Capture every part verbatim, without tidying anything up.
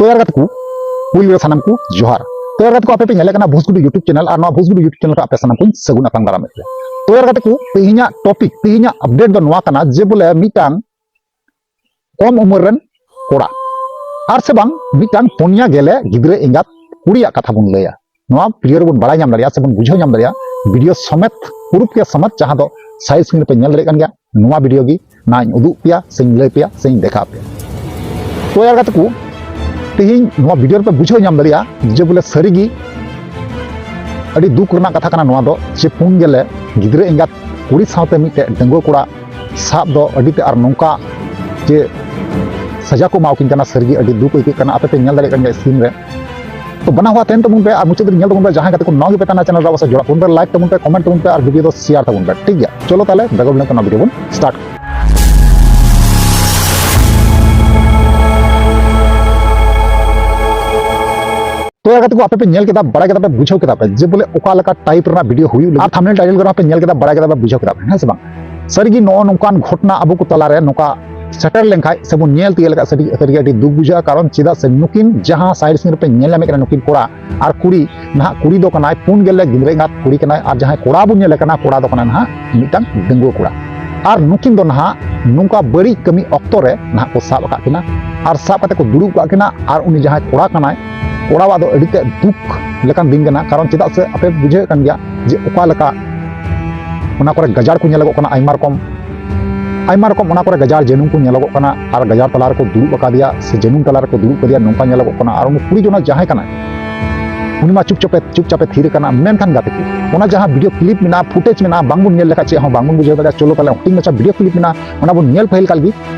ᱛᱚ ᱭᱟᱨ ᱜᱟᱛᱮ ᱠᱚ, ᱯᱩᱭᱞᱩ ᱨᱮ ᱥᱟᱱᱟᱢ ᱠᱚ ᱡᱚᱦᱟᱨ᱾ ᱛᱚ ᱭᱟᱨ ᱜᱟᱛᱮ ᱠᱚ, ᱟᱯᱮ ᱯᱮ ᱧᱮᱞᱮᱫ ᱠᱟᱱᱟ ᱵᱷᱳᱡᱽᱜᱩᱰᱩ YouTube channel, ᱟᱨ ᱱᱚᱣᱟ ᱵᱷᱳᱡᱽᱜᱩᱰᱩ YouTube channel ᱨᱮ ᱟᱯᱮ ᱥᱟᱱᱟᱢ ᱠᱚᱧ ᱥᱟᱹᱜᱩᱱ ᱟᱛᱟᱝ ᱫᱟᱨᱟᱢᱮᱫ ᱯᱮᱭᱟ᱾ ᱛᱚ ᱭᱟᱨ ᱜᱟᱛᱮ ᱠᱚ, ᱛᱮᱦᱮᱧᱟᱜ topic, ᱛᱮᱦᱮᱧᱟᱜ update ᱫᱚ ᱱᱚᱣᱟ ᱠᱟᱱᱟ ᱡᱮ ᱵᱚᱞᱮ ᱢᱤᱫᱴᱟᱝ ᱠᱚᱢ ᱩᱢᱮᱨ ᱨᱮᱱ ᱠᱚᱲᱟ ᱟᱨ ᱥᱮ ᱵᱟᱝ ᱢᱤᱫᱴᱟᱝ ᱯᱩᱱᱭᱟ ᱜᱮᱞᱮ ᱜᱤᱫᱽᱨᱟᱹ ᱮᱸᱜᱟᱛ ᱠᱩᱲᱤᱭᱟᱜ ᱠᱟᱛᱷᱟ ᱵᱚᱱ ᱞᱟᱹᱭᱟ᱾ ᱱᱚᱣᱟ video ᱨᱮᱵᱚᱱ ᱵᱟᱲᱟᱭ ᱧᱟᱢ ᱫᱟᱲᱮᱭᱟᱜᱼᱟ ᱥᱮ ᱵᱚᱱ ᱵᱩᱡᱷᱟᱹᱣ ᱧᱟᱢ ᱫᱟᱲᱮᱭᱟᱜᱼᱟ video ᱥᱚᱢᱮᱛ, proof ᱠᱮ ᱥᱚᱢᱮᱛ, ᱡᱟᱦᱟᱸ ᱫᱚ side screen ᱨᱮᱯᱮ ᱧᱮᱞ ᱫᱟᱲᱮᱭᱟᱜ ᱠᱟᱱ ᱜᱮᱭᱟ᱾ ᱱᱚᱣᱟ video ᱜᱮ ᱱᱟᱦᱟᱜ ᱤᱧ ᱩᱫᱩᱜ ᱯᱮᱭᱟ ᱥᱮᱧ ᱞᱟᱹᱭ ᱯᱮᱭᱟ ᱥᱮᱧ ᱫᱮᱠᱷᱟᱣ ᱯᱮᱭᱟ᱾ ᱛᱚ ᱭᱟᱨ ᱜᱟᱛᱮ ᱠᱚ, ᱛᱮᱦᱮᱧ ᱱᱚᱣᱟ video ᱨᱮᱯᱮ ᱵᱩᱡᱷᱟᱹᱣ ᱧᱟᱢ ᱫᱟᱲᱮᱭᱟᱜᱼᱟ ᱡᱮ ᱵᱚᱞᱮ ᱥᱟᱹᱨᱤᱜᱮ ᱟᱹᱰᱤ ᱫᱩᱠ ᱨᱮᱱᱟᱜ ᱠᱟᱛᱷᱟ ᱠᱟᱱᱟ ᱱᱚᱣᱟ ᱫᱚ, ᱡᱮ ᱯᱩᱱ ᱜᱮᱞᱮ ᱜᱤᱫᱽᱨᱟᱹ ᱮᱸᱜᱟᱛ ᱠᱩᱲᱤ ᱥᱟᱶᱛᱮ ᱢᱤᱫᱴᱮᱡ ᱰᱟᱺᱜᱩᱣᱟᱹ ᱠᱚᱲᱟ ᱥᱟᱵ ᱫᱚ ᱟᱹᱰᱤ ᱛᱮ ᱟᱨ ᱱᱚᱝᱠᱟ ᱡᱮ ᱥᱟᱡᱟ ᱠᱚ ᱮᱢᱟᱣ ᱠᱤᱱ ᱠᱟᱱᱟ, ᱥᱟᱹᱨᱤᱜᱮ ᱟᱹᱰᱤ ᱫᱩᱠ ᱟᱹᱭᱠᱟᱹᱜ ᱠᱟᱱᱟ᱾ ᱟᱯᱮ ᱯᱮ ᱧᱮᱞ ᱫᱟᱲᱮᱭᱟᱜ ᱠᱟᱱ ᱜᱮᱭᱟ screen ᱨᱮ᱾ ᱛᱚ ᱵᱟᱱᱟ ᱦᱚᱲ ᱛᱟᱦᱮᱱ ᱛᱟᱵᱚᱱ ᱯᱮ ᱟᱨ ᱢᱩᱪᱟᱹᱫ ᱫᱷᱟᱹᱵᱤᱡ ᱧᱮᱞ ᱛᱟᱵᱚᱱ ᱯᱮ᱾ ᱡᱟᱦᱟᱸᱭ ᱜᱟᱛᱮ ᱠᱚ ᱱᱟᱣᱟ ᱜᱮᱯᱮ ᱛᱟᱦᱮᱱᱟ channel ᱨᱮ, ᱚᱵᱚᱥᱥᱳᱭ ᱡᱚᱲᱟᱣ ᱛᱟᱵᱚᱱ ᱯᱮ, like ᱛᱟᱵᱚᱱ ᱯᱮ, comment ᱛᱟᱵᱚᱱ ᱯᱮ ᱟᱨ video ᱫᱚ share ᱛᱟᱵᱚᱱ ᱯᱮ, ᱴᱷᱤᱠ ᱜᱮᱭᱟ? ᱪᱚᱞᱚ ᱛᱟᱦᱞᱮ ᱵᱮᱜᱚᱨ ᱵᱤᱞᱚᱢ ᱛᱮ ᱱᱚᱣᱟ video ᱵᱚᱱ start᱾ ᱛᱚ ᱭᱟᱨ ᱜᱟᱛᱮ ᱠᱚ, ᱟᱯᱮ ᱯᱮ ᱧᱮᱞ ᱠᱮᱫᱟ, ᱵᱟᱲᱟᱭ ᱠᱮᱫᱟ ᱯᱮ, ᱵᱩᱡᱷᱟᱹᱣ ᱠᱮᱫᱟ ᱯᱮ ᱡᱮ ᱵᱚᱞᱮ ᱚᱠᱟ ᱞᱮᱠᱟ type ᱨᱮᱱᱟᱜ video ᱦᱩᱭᱩᱜ ᱞᱟᱹᱜᱤᱫ, ᱟᱨ thumbnail title ᱠᱚᱨᱮ ᱦᱚᱸ ᱯᱮ ᱧᱮᱞ ᱠᱮᱫᱟ, ᱵᱟᱲᱟᱭ ᱠᱮᱫᱟ ᱯᱮ, ᱵᱩᱡᱷᱟᱹᱣ ᱠᱮᱫᱟ ᱯᱮ, ᱦᱮᱸ ᱥᱮ ᱵᱟᱝ? ᱥᱟᱹᱨᱤᱜᱮ ᱱᱚᱜᱼᱚ ᱱᱚᱝᱠᱟᱱ ᱜᱷᱚᱴᱱᱟ ᱟᱵᱚ ᱠᱚ ᱛᱟᱞᱟᱨᱮ ᱱᱚᱝᱠᱟ ᱥᱮᱴᱮᱨ ᱞᱮᱱᱠᱷᱟᱡ ᱥᱮᱵᱚᱱ ᱧᱮᱞ ᱛᱤᱭᱳᱜ ᱞᱮᱠᱷᱟᱡ ᱥᱟᱹᱨᱤ, ᱥᱟᱹᱨᱤᱜᱮ ᱟᱹᱰᱤ ᱫᱩᱠ ᱵᱩᱡᱷᱟᱹᱜᱼᱟ᱾ ᱠᱟᱨᱚᱱ ᱪᱮᱫᱟᱜ ᱥᱮ ᱱᱩᱠᱤᱱ ᱡᱟᱦᱟᱸ side screen ᱨᱮᱯᱮ ᱧᱮᱞ ᱧᱟᱢᱮᱫ ᱠᱟᱱᱟ ᱱᱩᱠᱤᱱ ᱠᱚᱲᱟ ᱟᱨ ᱠᱩᱲᱤ, ᱱᱟᱦᱟᱜ ᱠᱩᱲᱤ ᱫᱚ ᱠᱟᱱᱟᱭ ᱯᱩᱱ ᱜᱮᱞ ᱨᱮ ᱜᱤᱫᱽᱨᱟᱹ ᱮᱸᱜᱟᱛ ᱠᱩᱲᱤ ᱠᱟᱱᱟᱭ, ᱟᱨ ᱡᱟᱦᱟᱸᱭ ᱠᱚᱲᱟ ᱵᱚᱱ ᱧᱮᱞᱮ ᱠᱟᱱᱟ, ᱠᱚᱲᱟ ᱫᱚ ᱠᱟᱱᱟᱭ ᱱᱟᱦᱟᱜ ᱢᱤᱫᱴᱟᱝ ᱰᱟᱺᱜᱩᱣᱟᱹ ᱠᱚᱲᱟ᱾ ᱟᱨ ᱱᱩᱠᱤᱱ ᱫᱚ ᱱᱟᱦᱟᱜ ᱱᱚᱝᱠᱟ ᱵᱟᱹᱲᱤᱡ ᱠᱟᱹᱢᱤ ᱚᱠᱛᱚ ᱨᱮ ᱱᱟᱦᱟᱜ ᱠᱚ ᱥᱟᱵ ᱟᱠᱟᱫ ᱠᱤᱱᱟ ᱟᱨ ᱥᱟᱵ ᱠᱟᱛᱮ ᱠᱚ ᱫᱩᱲᱩᱵ ᱟᱠᱟᱫ ᱠᱤᱱᱟ᱾ ᱟᱨ ᱩᱱᱤ ᱡᱟᱦᱟᱸᱭ ᱠᱚᱲᱟ ᱠᱟᱱᱟᱭ, ᱠᱚᱲᱟᱣᱟᱜ ᱫᱚ ᱟᱹᱰᱤ ᱛᱮᱫ ᱫᱩᱠ ᱞᱮᱠᱟᱱ ᱫᱤᱱ ᱠᱟᱱᱟ, ᱠᱟᱨᱚᱱ ᱪᱮᱫᱟᱜ ᱥᱮ ᱟᱯᱮ ᱵᱩᱡᱷᱟᱹᱣᱮᱫ ᱠᱟᱱ ᱜᱮᱭᱟ ᱡᱮ ᱚᱠᱟ ᱞᱮᱠᱟ ᱚᱱᱟ ᱠᱚᱨᱮ ᱜᱟᱡᱟᱲ ᱠᱚ ᱧᱮᱞᱚᱜᱚᱜ ᱠᱟᱱᱟ, ᱟᱭᱢᱟ ᱨᱚᱠᱚᱢ, ᱟᱭᱢᱟ ᱨᱚᱠᱚᱢ ᱚᱱᱟ ᱠᱚᱨᱮ ᱜᱟᱡᱟᱲ ᱡᱟᱹᱱᱩᱢ ᱠᱚ ᱧᱮᱞᱚᱜᱚᱜ ᱠᱟᱱᱟ, ᱟᱨ ᱜᱟᱡᱟᱲ ᱛᱟᱞᱟ ᱨᱮᱠᱚ ᱫᱩᱲᱩᱵ ᱟᱠᱟᱫᱮᱭᱟ ᱥᱮ ᱡᱟᱹᱱᱩᱢ ᱛᱟᱞᱟ ᱨᱮᱠᱚ ᱫᱩᱲᱩᱵ ᱠᱟᱫᱮᱭᱟ, ᱱᱚᱝᱠᱟ ᱧᱮᱞᱚᱜᱚᱜ ᱠᱟᱱᱟ᱾ ᱟᱨ ᱩᱱᱤ ᱠᱩᱲᱤ ᱡᱚᱱᱟ ᱡᱟᱦᱟᱸᱭ ᱠᱟᱱᱟᱭ, ᱩᱱᱤ ᱢᱟ ᱪᱩᱯᱪᱟᱯᱮ, ᱪᱩᱯᱪᱟᱯᱮ ᱛᱷᱤᱨ ᱟᱠᱟᱱᱟ᱾ ᱢᱮᱱᱠᱷᱟᱱ ᱜᱟᱛᱮ ᱠᱚ, ᱚᱱᱟ ᱡᱟᱦᱟᱸ video clip ᱢᱮᱱᱟᱜᱼᱟ, footage ᱢᱮᱱᱟᱜᱼᱟ, ᱵᱟᱝᱵᱚᱱ ᱧᱮᱞ ᱞᱮᱠᱷᱟᱱ ᱪᱮᱫ ᱦᱚᱸ ᱵᱟᱝᱵᱚᱱ ᱵᱩᱡᱷᱟᱹᱣ ᱫᱟᱲᱮᱭᱟᱜᱼᱟ᱾ ᱪᱚᱞᱚ ᱛᱟᱦᱞᱮ ᱦᱩᱰᱤᱧ ᱢᱟᱪᱷᱟ video clip ᱢᱮᱱᱟᱜᱼᱟ, ᱚᱱᱟ ᱵᱚᱱ ᱧᱮᱞ ᱯᱟᱹᱦᱤᱞ ᱠᱟᱞ ᱜᱮ,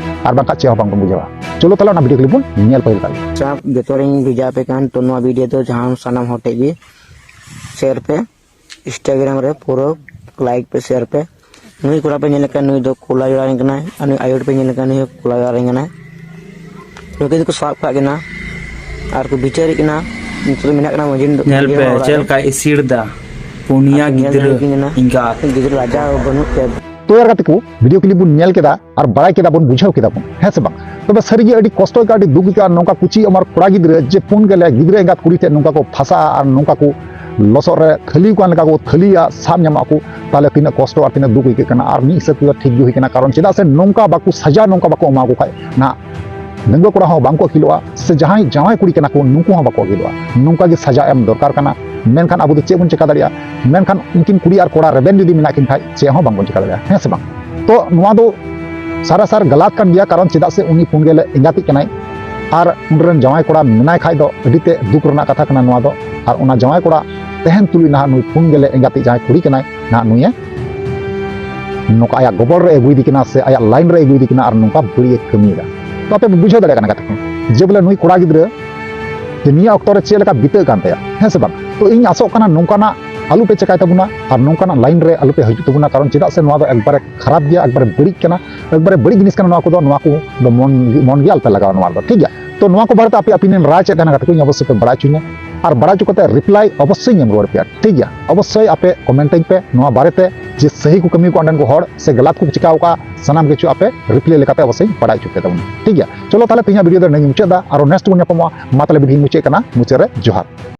ᱟᱨ ᱵᱟᱝᱠᱷᱟᱱ ᱪᱮᱫ ᱦᱚᱸ ᱵᱟᱝᱵᱚᱱ ᱵᱩᱡᱷᱟᱹᱣᱟ᱾ ᱪᱚᱞᱚ ᱛᱟᱦᱞᱮ ᱚᱱᱟ video clip ᱵᱚᱱ ᱧᱮᱞ ᱯᱟᱹᱦᱤᱞ ᱠᱟᱞ ᱜᱮ᱾ ᱟᱪᱪᱷᱟ, ᱡᱚᱛᱚ ᱦᱚᱲᱤᱧ ᱵᱷᱮᱡᱟ ᱟᱯᱮ ᱠᱟᱱ, ᱛᱚ ᱱᱚᱣᱟ video ᱫᱚ ᱡᱟᱦᱟᱸ ᱥᱟᱱᱟᱢ ᱦᱚᱲ ᱴᱷᱮᱡ ᱜᱮ share ᱯᱮ, Instagram ᱨᱮ ᱯᱩᱨᱟᱹ like ᱯᱮ, share ᱯᱮ᱾ ᱱᱩᱭ ᱠᱚᱲᱟ ᱯᱮ ᱧᱮᱞ ᱞᱮᱠᱷᱟᱱ, ᱱᱩᱭ ᱫᱚ ᱠᱚᱞᱟ ᱡᱚᱲᱟ ᱨᱮᱱ ᱠᱟᱱᱟᱭ, ᱟᱨ ᱱᱩᱭ ᱟᱭᱳ ᱦᱚᱲ ᱯᱮ ᱧᱮᱞ ᱞᱮᱠᱷᱟᱱ, ᱱᱩᱭ ᱦᱚᱸ ᱠᱚᱞᱟ ᱡᱚᱲᱟ ᱨᱮᱱ ᱠᱟᱱᱟᱭ᱾ ᱱᱩᱠᱤᱱ ᱫᱚᱠᱚ ᱥᱟᱵ ᱠᱟᱜ ᱠᱤᱱᱟ ᱟᱨ ᱠᱚ ᱵᱤᱪᱟᱹᱨᱮᱫ ᱠᱤᱱᱟ᱾ ᱱᱤᱛᱚᱜ ᱫᱚ ᱢᱮᱱᱟᱜ ᱠᱤᱱᱟ ᱢᱟᱹᱡᱷᱤ, ᱧᱮᱞ ᱢᱟᱹᱡᱷᱤ ᱯᱮ ᱦᱟᱲᱟᱢ ᱚᱲᱟᱜ ᱪᱮᱫ ᱨᱮ᱾ ᱞᱮᱠᱟᱭ ᱤᱥᱤᱲ ᱫᱟ, ᱯᱩᱱᱭᱟ ᱟᱨ ᱠᱚ ᱧᱮᱞ ᱜᱤᱫᱽᱨᱟᱹ ᱫᱟᱲᱮᱭᱟᱠᱤᱱ ᱠᱟᱱᱟ᱾ ᱮᱸᱜᱟᱛ᱾ ᱜᱤᱫᱽᱨᱟᱹ ᱞᱟᱡᱟᱣ ᱵᱟᱹᱱᱩᱜ ᱛᱟᱭᱟ᱾ ᱛᱚ ᱭᱟᱨ ᱜᱟᱛᱮ ᱠᱚ, ᱵᱷᱤᱰᱤᱭᱳ ᱠᱞᱤᱯ ᱵᱚᱱ ᱧᱮᱞ ᱠᱮᱫᱟ ᱟᱨ ᱵᱟᱲᱟᱭ ᱠᱮᱫᱟ ᱵᱚᱱ, ᱵᱩᱡᱷᱟᱹᱣ ᱠᱮᱫᱟ ᱵᱚᱱ, ᱦᱮᱸ ᱥᱮ ᱵᱟᱝ? ᱛᱚᱵᱮ ᱥᱟᱹᱨᱤᱜᱮ ᱟᱹᱰᱤ ᱠᱚᱥᱴᱚ ᱟᱹᱭᱠᱟᱹᱜᱼᱟ, ᱟᱹᱰᱤ ᱫᱩᱠ ᱟᱹᱭᱠᱟᱹᱜᱼᱟ, ᱱᱚᱝᱠᱟ ᱠᱩᱪᱤ ᱩᱢᱟᱹᱨ ᱠᱚᱲᱟ ᱜᱤᱫᱽᱨᱟᱹ ᱡᱮ ᱯᱩᱱ ᱜᱮᱞᱮ ᱜᱤᱫᱽᱨᱟᱹ ᱮᱸᱜᱟᱛ ᱠᱩᱲᱤ ᱴᱷᱮᱱ ᱱᱚᱝᱠᱟ ᱠᱚ ᱯᱷᱟᱸᱥᱟᱜᱼᱟ ᱟᱨ ᱱᱚᱝᱠᱟ ᱠᱚ ᱞᱚᱥᱚᱫ ᱨᱮ ᱛᱷᱟᱹᱞᱤ ᱠᱟᱱ ᱞᱮᱠᱟ ᱠᱚ ᱛᱷᱟᱹᱞᱤᱭᱟ, ᱥᱟᱵ ᱧᱟᱢᱚᱜ ᱟᱠᱚ, ᱛᱟᱦᱚᱞᱮ ᱛᱤᱱᱟᱹᱜ ᱠᱚᱥᱴᱚ ᱟᱨ ᱛᱤᱱᱟᱹᱜ ᱫᱩᱠ ᱟᱹᱭᱠᱟᱹᱜ ᱠᱟᱱᱟ᱾ ᱟᱨ ᱢᱤᱫ ᱦᱤᱥᱟᱹᱵ ᱛᱮᱫᱚ ᱴᱷᱤᱠ ᱜᱮ ᱦᱩᱭ ᱠᱟᱱᱟ, ᱠᱟᱨᱚᱱ ᱪᱮᱫᱟᱜ ᱥᱮ ᱱᱚᱝᱠᱟ ᱵᱟᱠᱚ ᱥᱟᱡᱟ, ᱱᱚᱝᱠᱟ ᱵᱟᱠᱚ ᱮᱢᱟ ᱠᱚ ᱠᱷᱟᱡ ᱱᱟᱦᱟᱜ ᱰᱟᱺᱜᱩᱣᱟᱹ ᱠᱚᱲᱟ ᱦᱚᱸ ᱵᱟᱝ ᱠᱚ ᱟᱹᱠᱤᱞᱚᱜᱼᱟ, ᱥᱮ ᱡᱟᱦᱟᱸᱭ ᱡᱟᱶᱟᱭ ᱠᱩᱲᱤ ᱠᱟᱱᱟ ᱠᱚ ᱱᱩᱠᱩ ᱦᱚᱸ ᱵᱟᱠᱚ ᱟᱹᱠᱤᱞᱚᱜᱼᱟ᱾ ᱱᱚᱝᱠᱟ ᱜᱮ ᱥᱟᱡᱟ ᱮᱢ ᱫᱚᱨᱠᱟᱨ ᱠᱟᱱᱟ᱾ ᱢᱮᱱᱠᱷᱟᱱ ᱟᱵᱚ ᱫᱚ ᱪᱮᱫ ᱵᱚᱱ ᱪᱮᱠᱟ ᱫᱟᱲᱮᱭᱟᱜᱼᱟ? ᱢᱮᱱᱠᱷᱟᱱ ᱩᱱᱠᱤᱱ ᱠᱩᱲᱤ ᱟᱨ ᱠᱚᱲᱟ ᱨᱮᱵᱮᱱ ᱡᱩᱫᱤ ᱢᱮᱱᱟᱜ ᱠᱤᱱ ᱠᱷᱟᱡ ᱪᱮᱫ ᱦᱚᱸ ᱵᱟᱝ ᱵᱚᱱ ᱪᱮᱠᱟ ᱫᱟᱲᱮᱭᱟᱜᱼᱟ, ᱦᱮᱸ ᱥᱮ ᱵᱟᱝ? ᱛᱚ ᱱᱚᱣᱟ ᱫᱚ ᱥᱟᱨᱟᱥᱟᱨ ᱜᱟᱞᱟᱛ ᱠᱟᱱ ᱜᱮᱭᱟ, ᱠᱟᱨᱚᱱ ᱪᱮᱫᱟᱜ ᱥᱮ ᱩᱱᱤ ᱯᱩᱱ ᱜᱮᱞᱮ ᱮᱸᱜᱟᱛᱤᱡ ᱠᱟᱱᱟᱭ ᱟᱨ ᱩᱱᱤ ᱨᱮᱱ ᱡᱟᱶᱟᱭ ᱠᱚᱲᱟ ᱢᱮᱱᱟᱭ ᱠᱷᱟᱡ ᱫᱚ ᱟᱹᱰᱤ ᱛᱮ ᱫᱩᱠ ᱨᱮᱱᱟᱜ ᱠᱟᱛᱷᱟ ᱠᱟᱱᱟ ᱱᱚᱣᱟ ᱫᱚ᱾ ᱟᱨ ᱚᱱᱟ ᱡᱟᱶᱟᱭ ᱠᱚᱲᱟ ᱛᱟᱦᱮᱱ ᱛᱩᱞᱩᱡ ᱱᱟᱦᱟᱜ ᱱᱩᱭ ᱯᱩᱱ ᱜᱮᱞᱮ ᱮᱸᱜᱟᱛᱤᱡ ᱡᱟᱦᱟᱸᱭ ᱠᱩᱲᱤ ᱠᱟᱱᱟᱭ ᱱᱟᱦᱟᱜ ᱱᱩᱭᱮ ᱱᱚᱝᱠᱟ ᱟᱭᱟᱜ ᱜᱚᱵᱚᱞ ᱨᱮ ᱟᱹᱜᱩᱭᱮᱫᱮ ᱠᱟᱱᱟ ᱥᱮ ᱟᱭᱟᱜ ᱞᱟᱭᱤᱱ ᱨᱮ ᱟᱹᱜᱩᱭᱮᱫᱮ ᱠᱟᱱᱟ ᱟᱨ ᱱᱚᱝᱠᱟ ᱵᱟᱹᱲᱤᱡ ᱮ ᱠᱟᱹᱢᱤᱭᱮᱫᱟ᱾ ᱛᱚ ᱟᱯᱮ ᱯᱮ ᱵᱩᱡᱷᱟᱹᱣ ᱫᱟᱲᱮᱭᱟᱜ ᱠᱟᱱᱟ ᱠᱟᱛᱷᱟ ᱠᱚ ᱡᱮ ᱵᱚᱞᱮ ᱱᱩᱭ ᱠᱚᱲᱟ ᱜᱤᱫᱽᱨᱟᱹ ᱡᱮ ᱱᱤᱭᱟᱹ ᱚᱠᱛᱚ ᱨᱮ ᱪᱮᱫ ᱞᱮᱠᱟ ᱵᱤᱛᱟᱹᱜ ᱠᱟᱱ ᱛᱟᱭᱟ, ᱦᱮᱸ ᱥᱮ ᱵᱟᱝ? ᱛᱚ ᱤᱧ ᱟᱥᱚᱜ ᱠᱟᱱᱟ ᱱᱚᱝᱠᱟᱱᱟᱜ ᱟᱞᱚ ᱯᱮ ᱪᱮᱠᱟᱭ ᱛᱟᱵᱚᱱᱟ ᱟᱨ ᱱᱚᱝᱠᱟᱱᱟᱜ ᱞᱟᱭᱤᱱ ᱨᱮ ᱟᱞᱚ ᱯᱮ ᱦᱤᱡᱩᱜ ᱛᱟᱵᱚᱱᱟ, ᱠᱟᱨᱚᱱ ᱪᱮᱫᱟᱜ ᱥᱮ ᱱᱚᱣᱟ ᱫᱚ ᱮᱠᱵᱟᱨᱮ ᱠᱷᱟᱨᱟᱯ ᱜᱮᱭᱟ, ᱮᱠᱵᱟᱨᱮ ᱵᱟᱹᱲᱤᱡ ᱠᱟᱱᱟ, ᱮᱠᱵᱟᱨᱮ ᱵᱟᱹᱲᱤᱡ ᱡᱤᱱᱤᱥ ᱠᱟᱱᱟ᱾ ᱱᱚᱣᱟ ᱠᱚᱫᱚ, ᱱᱚᱣᱟ ᱠᱚ ᱫᱚ ᱢᱚᱱ, ᱢᱚᱱ ᱜᱮ ᱟᱞᱚ ᱯᱮ ᱞᱟᱜᱟᱣᱟ ᱱᱚᱣᱟ ᱨᱮᱫᱚ, ᱴᱷᱤᱠ ᱜᱮᱭᱟ? ᱛᱚ ᱱᱚᱣᱟ ᱠᱚ ᱵᱟᱨᱮᱛᱮ ᱟᱯᱮ opinion ᱨᱟᱭ ᱪᱮᱫ ᱛᱟᱦᱮᱱᱟ ᱠᱟᱛᱷᱟ ᱠᱚ ᱤᱧ ᱚᱵᱚᱥᱥᱳᱭ ᱯᱮ ᱵᱟᱲᱟᱭ ᱦᱚᱪᱚᱧᱟ, ᱟᱨ ᱵᱟᱲᱟᱭ ᱦᱚᱪᱚ ᱠᱟᱛᱮ reply ᱚᱵᱚᱥᱥᱳᱭ ᱧᱟᱢ ᱨᱩᱣᱟᱹᱲ ᱯᱮᱭᱟ, ᱴᱷᱤᱠ ᱜᱮᱭᱟ? ᱚᱵᱚᱥᱥᱳᱭ ᱟᱯᱮ comment ᱟᱹᱧ ᱯᱮ ᱱᱚᱣᱟ ᱵᱟᱨᱮᱛᱮ ᱡᱮ ᱥᱟᱹᱦᱤ ᱠᱚ ᱠᱟᱹᱢᱤ ᱠᱚ ᱚᱸᱰᱮᱱ ᱠᱚ ᱦᱚᱲ ᱥᱮ ᱜᱟᱞᱟᱛ ᱠᱚ ᱪᱤᱠᱟᱹ ᱟᱠᱟᱫᱼᱟ, ᱥᱟᱱᱟᱢ ᱠᱤᱪᱷᱩ ᱟᱯᱮ reply ᱞᱮᱠᱟᱛᱮ ᱚᱵᱚᱥᱥᱳᱭ ᱵᱟᱲᱟᱭ ᱦᱚᱪᱚ ᱯᱮ ᱛᱟᱵᱚᱱᱟ, ᱴᱷᱤᱠ ᱜᱮᱭᱟ? ᱪᱚᱞᱚ ᱛᱟᱦᱚᱞᱮ ᱛᱮᱦᱮᱧᱟᱜ ᱵᱷᱤᱰᱤᱭᱳ ᱫᱚ ᱱᱤᱭᱟᱹ ᱢᱩᱪᱟᱹᱫ ᱫᱟ, ᱟᱨᱚ next ᱵᱚᱱ ᱧᱟᱯᱟᱢᱚᱜᱼᱟ᱾ ᱢᱟ ᱛᱟᱦᱚᱞᱮ ᱵᱷᱤᱰᱤᱭᱳ ᱢᱩᱪᱟᱹᱫ ᱠᱟᱱᱟ, ᱢᱩᱪᱟᱹᱫ ᱨᱮ ᱡᱚᱦᱟᱨ᱾